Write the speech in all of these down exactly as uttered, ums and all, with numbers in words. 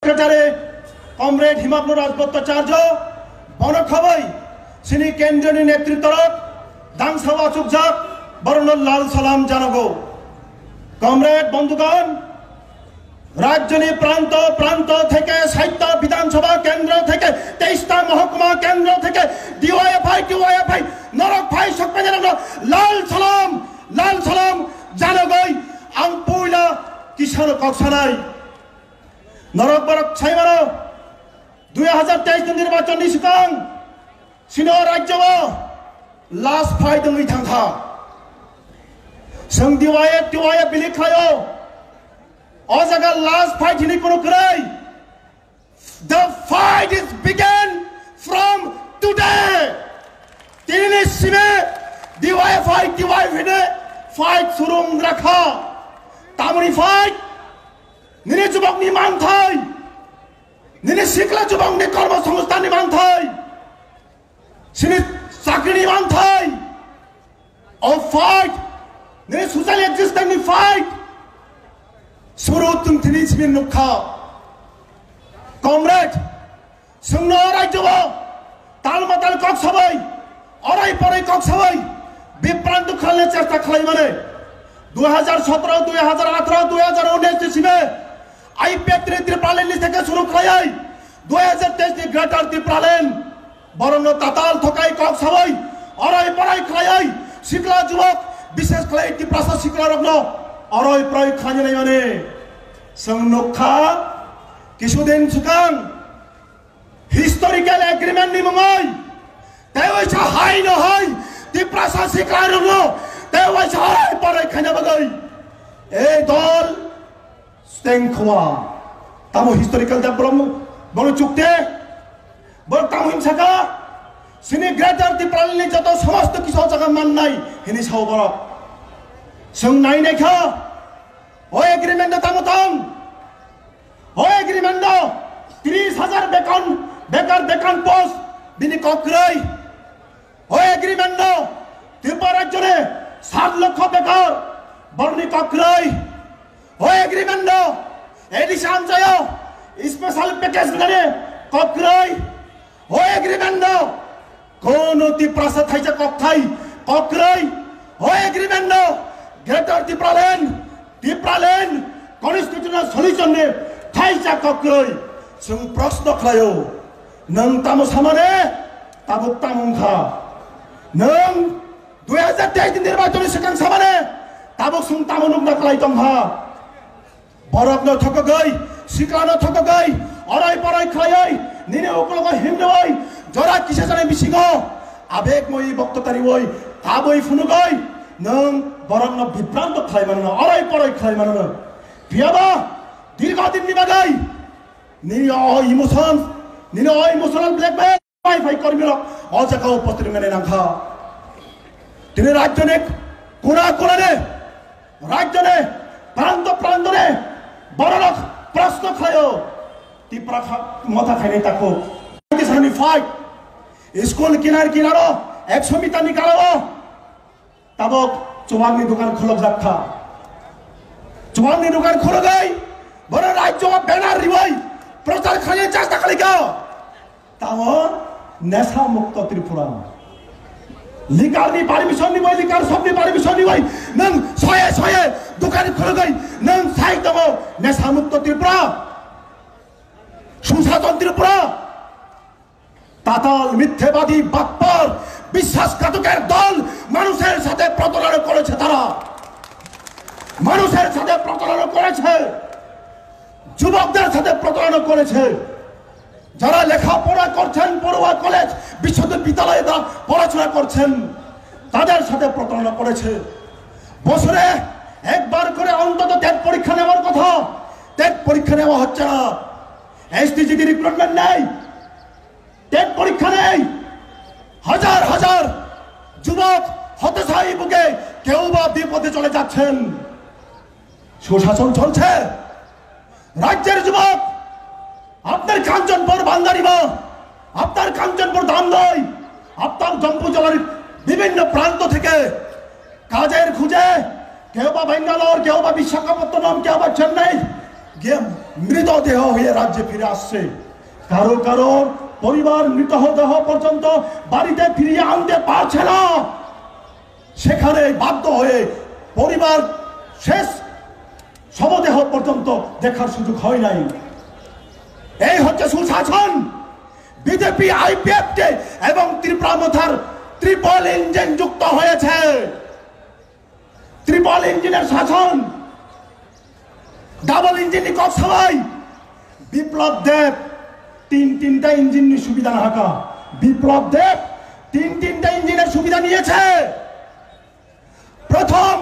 Secretary Comrade Himabnu Raj Bhattacharya, bono khabai chini kendroni netritwrok dangsa achukjak, borokno lal salam janago. Comrade বন্ধুগণ, রাজ্যনি প্রান্ত প্রান্ত থেকে, সাতটা বিধানসভা কেন্দ্র থেকে, তেইশটা মহকুমা কেন্দ্র থেকে ডিওয়াইএফআই, টিওয়াইএফআই, নরক ভাই সকলের লল সালাম, লল সালাম জানাগই। Ang puila kisano koksanai. Norok borok saimano, dui hazar teis ni nirbachon ni sikang sino rajyo o last fight wngwi thangkha. Seng D Y F, D Y F bili khlaio. O jaga last fight hini kono kwrwi. The fight is began from today. Tini sime D Y F I, D Y F hine fight surung rakha. Tamoni fight? Nini jubokni manthai, nini sikla jubokni kormosongsthanni manthai, sini chakrini manthai, o fight, nini social existence ni fight, suru tungthini simi nukha. Comrade, Chwngno o rajyo o tal matal kok sabai, orai porai kok sabai, bibranto khalna chesta khlai mane. Dui hazar sotro, dui hazar atro, dui hazar unis ni sime I P F three Tipraland ni theke suru khlaiwi, dui hazar teis ni Greater Tipraland borokno tatal thokai kok sabai, orai porai khlaiwi, sikla jubok, bishes khlai Tiprasa sikla rokno orai porai khlaina nai mane. Chwng nukha, kisudin swkang, Historical agreement ni mungwi tei waisa hai no hai Tiprasa sikla rokno tei waisa hai parai khaina bagwi ei dol steng khwa. Tamo historical da borok, borok chukte borok tamo him saka sini Greater Tipraland ni joto somosto kisu o jaga mannai hini sao borok. Chwng nai nai kha o agreement da tamo tong. O agreement no tris hajar bekon, bekar bekar post bini kokroi. O agreement no Tripura rajyone sat lokho bekar borni kokroi. O agreement no A D C amchayo special package nani kokroi. O agreement no Kono Tiprasa thaisa kokthai kokroi, o agreement no Greater Tipraland, Tipraland constitutional solution ni thaisa kokroi. Chwng proshno khlaio, nwng tamo samane, tabuk tamo wngkha. Nwng dui hazar teis ni nirbachon ni swkang samane, tabuk chwng tamo nukna kwlai tongkha. Borokno thokogwi, siklano thokogwi, orai porai khlaiwi, nini uklogo himrwi, jora kisa jani bisingo abegmoi bokto tariwi, kabwi phunugwi, nwng borokno bibranto khlai mano, orai porai khlai mano. Phiyaba dirgho dinni bagwi nini o emotion, nini o emotional blackmail. Phai phai kormirok o jaga o upasthit wngmani nangkha. Tini rajyoni kura kurane, rajyoni pranto prantone bororok proshno khlaio. Tipra kha-, motha khainai takhuk. Kisani fight. School kinar kinaro ekso meter ni garao Tabok chuwakni dukan khulukjak kha. Chuwakni dukan khulugwi bono rajyo o banner riwi prochar khlaina chesta khlaikha. Tamo Nesha Mukto Tripura. Liquor ni permission ni bai, liquor shop ni permission ni bai, nwng soye soye dukan khulugwi nwng sai tongo Nesha Mukto Tripura. Susason Tripura. তাতাল মিথ্যেবাদী বাটপার বিশ্বাসঘাতকের দল মানুষের সাথে প্রতারণা করেছে তারা, মানুষের সাথে প্রতারণা করেছে, যুবকদের সাথে প্রতারণা করেছে। যারা লেখাপড়া করছেন পড়ুয়া কলেজ বিশ্ববিদ্যালয়ে তারা পড়াশোনা করছেন, তাদের সাথে প্রতারণা করেছে। বছরে একবার করে অন্তত টেট পরীক্ষা নেওয়ার কথা, টেট পরীক্ষা নেওয়া হচ্ছে না। এসটিজিডি রিক্রুটমেন্ট নেই, টেট পরীক্ষা নেই, হাজার হাজার যুবক হতাশায় ভুগে, কেউ বা বিপদে চলে যাচ্ছেন। সুশাসন চলছে। রাজ্যের যুবক, আপনার কাঞ্চনপুর ভান্ডারিমা, আপনার কাঞ্চনপুর ধামদই, আপনার জম্পুজলার বিভিন্ন প্রান্ত থেকে কাজের খুঁজে কেউ বা ব্যাঙ্গালোর, কেউ বা বিশাখাপত্তনম, কেউ বা চেন্নাই গিয়ে মৃতদেহ হয়ে রাজ্যে ফিরে আসছে। কারো কারো পরিবার মৃতদেহ পর্যন্ত বাড়িতে ফিরিয়ে আনতে পারছে না। সেখানে বাধ্য হয়ে পরিবার শেষ শবদেহ পর্যন্ত দেখার সুযোগ হয় নাই। এই হচ্ছে সুশাসন। বিজেপি আইপিএফ কে এবং ত্রিপুরা মথার ট্রিপল ইঞ্জিন যুক্ত হয়েছে। ট্রিপল ইঞ্জিনের শাসন, ডাবল ইঞ্জিন কত সবাই? বিপ্লব দেব তিন তিনটা ইঞ্জিন নিয়ে সুবিধা না থাকা। বিপ্লব দেব তিন তিনটা ইঞ্জিনের সুবিধা নিয়েছে। প্রথম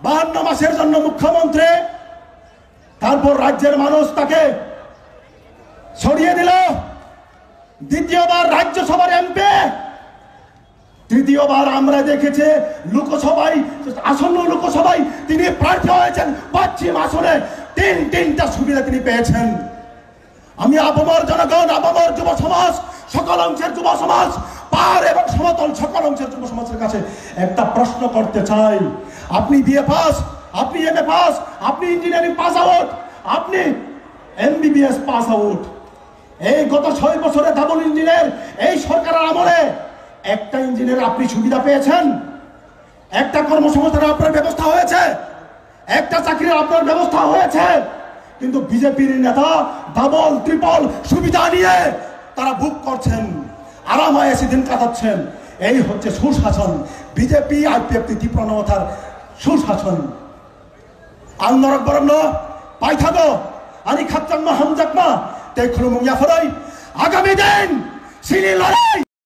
বাহান্ন মাসের জন্য মুখ্যমন্ত্রী, তারপর রাজ্যের মানুষ তাকে সরিয়ে দিল। দ্বিতীয়বার রাজ্যসভার এমপি, তৃতীয়বার আমরা দেখেছি লোকসভায়, আসন্ন লোকসভায় তিনি প্রার্থী হয়েছেন। পশ্চিম আসনে তিন তিনটা সুবিধা তিনি পেয়েছেন। আমি আপামর জনগণ, আপামর যুব সমাজ, সকল অংশের যুব সমাজ, পাহাড় এবং সমতল সকল অংশের যুব সমাজের কাছে একটা প্রশ্ন করতে চাই। আপনি বিএ পাস, আপনি এমএ পাস, আপনি ইঞ্জিনিয়ারিং পাস আউট, আপনি এমবিবিএস পাস আউট। এই গত ছয় বছরে ডাবল ইঞ্জিনের এই সরকারের আমলে একটা ইঞ্জিনের আপনি সুবিধা পেয়েছেন? একটা কর্মসংস্থানের আপনার ব্যবস্থা হয়েছে? একটা চাকরির আপনার ব্যবস্থা হয়েছে? কিন্তু বিজেপির নেতা ডাবল ট্রিপল সুবিধা নিয়ে তারা ভোগ করছেন, আরাম আয়েশে দিন কাটাচ্ছেন। এই হচ্ছে সুশাসন, বিজেপি আইপিএফ টি ত্রিপুরা মথার সুশাসন। Ang norok borokno paithago, ani khakchangma hamjakma tei khulumung yapharwi agami din chini loroi.